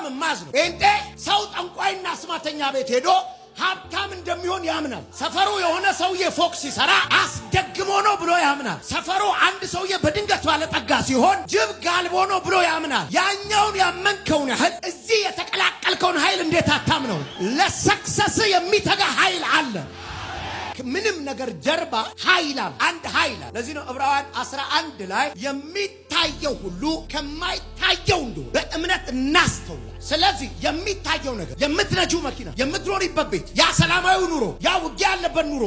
የማዝነው። ጴንጤ ሰው ጠንቋይና አስማተኛ ቤት ሄዶ ሀብታም እንደሚሆን ያምናል። ሰፈሩ የሆነ ሰውዬ ፎቅ ሲሰራ አስደግሞ ነው ብሎ ያምናል። ሰፈሩ አንድ ሰውዬ በድንገት ባለጠጋ ሲሆን ጅብ ጋልቦ ነው ብሎ ያምናል። ያኛውን ያመንከውን ያህል እዚህ የተቀላቀልከውን ኃይል እንዴት አታምነው? ለ success የሚተጋ ኃይል አለ። ምንም ነገር ጀርባ ኃይል አለ። አንድ ኃይል አለ። ለዚህ ነው ዕብራውያን 11 ላይ የሚታየው ሁሉ ከማይታየው እንደሆነ በእምነት እናስተውላል። ስለዚህ የሚታየው ነገር፣ የምትነጂው መኪና፣ የምትኖሪበት ቤት፣ ያ ሰላማዊ ኑሮ፣ ያ ውጊያ ያለበት ኑሮ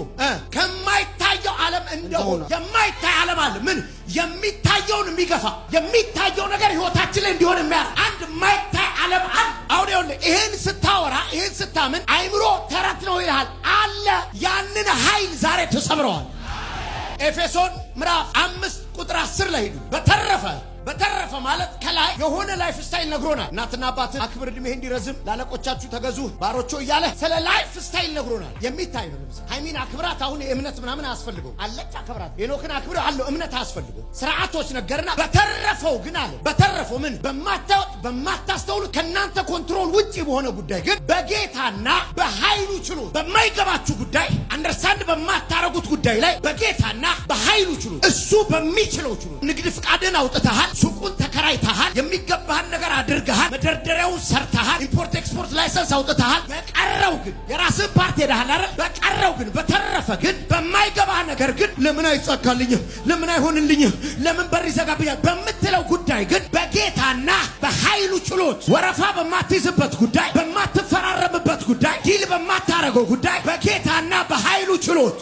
ከማይታየው ዓለም እንደሆነ፣ የማይታይ ዓለም አለ። ምን የሚታየውን የሚገፋ፣ የሚታየው ነገር ህይወታችን ላይ እንዲሆን የሚያደርግ አንድ የማይታይ ዓለም አለ። አሁን ይኸውልህ፣ ይህን ስታወራ፣ ይህን ስታምን አይምሮ ተረት ነው ይልሃል አለ። ያንን ኃይል ዛሬ ተሰብረዋል። ኤፌሶን ምዕራፍ 5 ቁጥር 10 ላይ ሂዱ። በተረፈ ማለት ከላይ የሆነ lifestyle ነግሮናል። እናትና አባትን አክብር፣ ዕድሜህ እንዲረዝም፣ ለአለቆቻችሁ ተገዙ፣ ባሮቾ እያለ ስለ lifestyle ነግሮናል። የሚታይ ነው። ለምሳሌ ሃይሚን አክብራት፣ አሁን የእምነት ምናምን አያስፈልገው አለች፣ አክብራት። ሄኖክን አክብር አለው፣ እምነት አያስፈልገው። ስርዓቶች ነገርና በተረፈው ግን አለ። በተረፈው ምን? በማታወጥ በማታስተውሉት ከእናንተ control ውጭ በሆነ ጉዳይ ግን በጌታና በኃይሉ ችሎት፣ በማይገባችሁ ጉዳይ፣ understand በማታረጉት ጉዳይ ላይ በጌታና በኃይሉ ችሎት፣ እሱ በሚችለው ችሎት፣ ንግድ ፍቃድን አውጥተሃል፣ ሱቁን ተከራይተሃል፣ የሚገባህን ነገር አድርገሃል፣ መደርደሪያውን ሰርተሃል፣ import export license አውጥተሃል። በቀረው ግን የራስህን part ሄደሃል አይደል? በቀረው ግን፣ በተረፈ ግን፣ በማይገባህ ነገር ግን፣ ለምን አይሳካልኝም፣ ለምን አይሆንልኝም፣ ለምን በር ይዘጋብኛል በምትለው ጉዳይ ግን በጌታና በኃይሉ ችሎት፣ ወረፋ በማትይዝበት ጉዳይ፣ በማትፈራረምበት ጉዳይ፣ deal በማታረገው ጉዳይ በጌታና በኃይሉ ችሎት።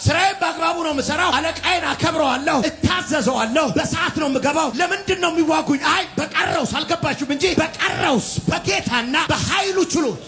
ስራዬን በአግባቡ ነው የምሰራው። አለቃዬን አከብረዋለሁ፣ እታዘዘዋለሁ፣ በሰዓት ነው የምገባው። ለምንድን ነው የሚዋጉኝ? አይ በቀረውስ አልገባችሁም እንጂ በቀረውስ በጌታና በኃይሉ ችሎት።